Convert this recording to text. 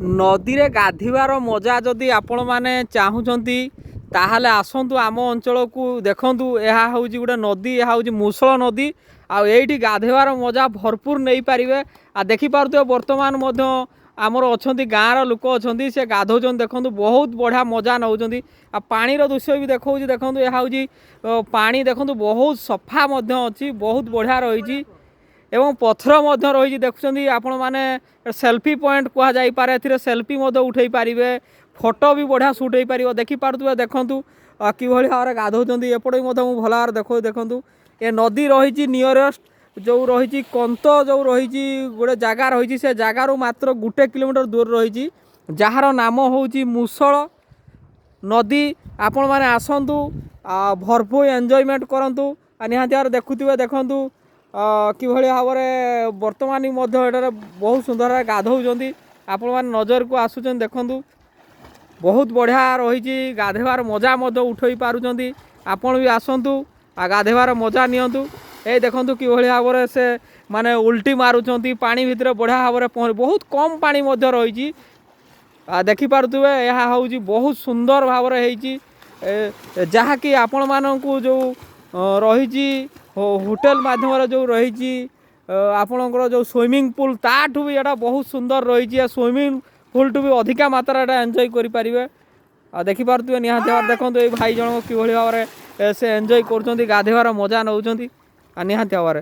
ନଦୀରେ ଗାଧୋଇବାର ମଜା ଯଦି ଆପଣମାନେ ଚାହୁଁଛନ୍ତି, ତାହେଲେ ଆସନ୍ତୁ ଆମ ଅଞ୍ଚଳକୁ। ଦେଖନ୍ତୁ, ଏହା ହେଉଛି ଗୋଟେ ନଦୀ, ଏହା ହେଉଛି ମୁସଳ ନଦୀ। ଆଉ ଏଇଠି ଗାଧୋଇବାର ମଜା ଭରପୁର ନେଇପାରିବେ। ଆଉ ଦେଖିପାରୁଥିବେ, ବର୍ତ୍ତମାନ ମଧ୍ୟ ଆମର ଅଛନ୍ତି, ଗାଁର ଲୋକ ଅଛନ୍ତି, ସେ ଗାଧୋଉଛନ୍ତି। ଦେଖନ୍ତୁ, ବହୁତ ବଢ଼ିଆ ମଜା ନେଉଛନ୍ତି। ଆଉ ପାଣିର ଦୃଶ୍ୟ ବି ଦେଖାଉଛି। ଦେଖନ୍ତୁ, ଏହା ହେଉଛି ପାଣି। ଦେଖନ୍ତୁ, ବହୁତ ସଫା ମଧ୍ୟ ଅଛି, ବହୁତ ବଢ଼ିଆ ରହିଛି ଏବଂ ପଥର ମଧ୍ୟ ରହିଛି। ଦେଖୁଛନ୍ତି ଆପଣମାନେ, ସେଲ୍ଫି ପଏଣ୍ଟ କୁହାଯାଇପାରେ। ଏଥିରେ ସେଲ୍ଫି ମଧ୍ୟ ଉଠାଇ ପାରିବେ, ଫଟୋ ବି ବଢ଼ିଆ ସୁଟ୍ ହେଇପାରିବ। ଦେଖିପାରୁଥିବେ, ଦେଖନ୍ତୁ କିଭଳି ଭାବରେ ଗାଧୋଉଛନ୍ତି। ଏପଟେ ବି ମଧ୍ୟ ମୁଁ ଭଲ ଭାବରେ ଦେଖାଉଛି। ଦେଖନ୍ତୁ, ଏ ନଦୀ ରହିଛି ନିୟରେଷ୍ଟ ଯେଉଁ ରହିଛି କନ୍ତ, ଯେଉଁ ରହିଛି ଗୋଟେ ଜାଗା ରହିଛି, ସେ ଜାଗାରୁ ମାତ୍ର 1 କିଲୋମିଟର ଦୂର ରହିଛି, ଯାହାର ନାମ ହେଉଛି ମୁସଳ ନଦୀ। ଆପଣମାନେ ଆସନ୍ତୁ ଆଉ ଭରପୁର ଏନ୍ଜୟମେଣ୍ଟ କରନ୍ତୁ। ଆଉ ନିହାତି ଭାବରେ ଦେଖୁଥିବେ, ଦେଖନ୍ତୁ କିଭଳି ଭାବରେ ବର୍ତ୍ତମାନ ବି ମଧ୍ୟ ଏଠାରେ ବହୁତ ସୁନ୍ଦର ଭାବରେ ଗାଧୋଉଛନ୍ତି। ଆପଣମାନେ ନଜରକୁ ଆସୁଛନ୍ତି। ଦେଖନ୍ତୁ, ବହୁତ ବଢ଼ିଆ ରହିଛି, ଗାଧୋଇବାର ମଜା ମଧ୍ୟ ଉଠାଇ ପାରୁଛନ୍ତି। ଆପଣ ବି ଆସନ୍ତୁ ଆଉ ଗାଧୋଇବାର ମଜା ନିଅନ୍ତୁ। ଏଇ ଦେଖନ୍ତୁ, କିଭଳି ଭାବରେ ସେ ମାନେ ଉଲ୍ଟି ମାରୁଛନ୍ତି ପାଣି ଭିତରେ। ବଢ଼ିଆ ଭାବରେ ପହଁରି, ବହୁତ କମ୍ ପାଣି ମଧ୍ୟ ରହିଛି। ଆଉ ଦେଖିପାରୁଥିବେ, ଏହା ହେଉଛି ବହୁତ ସୁନ୍ଦର ଭାବରେ ହେଇଛି, ଯାହାକି ଆପଣମାନଙ୍କୁ ଯେଉଁ ରହିଛି ହୋଟେଲ ମାଧ୍ୟମରେ ଯେଉଁ ରହିଛି ଆପଣଙ୍କର ଯେଉଁ ସୁଇମିଂ ପୁଲ୍, ତାଠୁ ବି ଏଇଟା ବହୁତ ସୁନ୍ଦର ରହିଛି। ଏ ସୁଇମିଂ ପୁଲ୍ଠୁ ବି ଅଧିକା ମାତ୍ରାରେ ଏଇଟା ଏନ୍ଜୟ କରିପାରିବେ। ଆଉ ଦେଖିପାରୁଥିବେ ନିହାତି ଭାବରେ, ଦେଖନ୍ତୁ, ଏଇ ଭାଇ ଜଣକ କିଭଳି ଭାବରେ ସେ ଏନ୍ଜୟ କରୁଛନ୍ତି, ଗାଧୋଇବାର ମଜା ନେଉଛନ୍ତି। ଆଉ ନିହାତି ଭାବରେ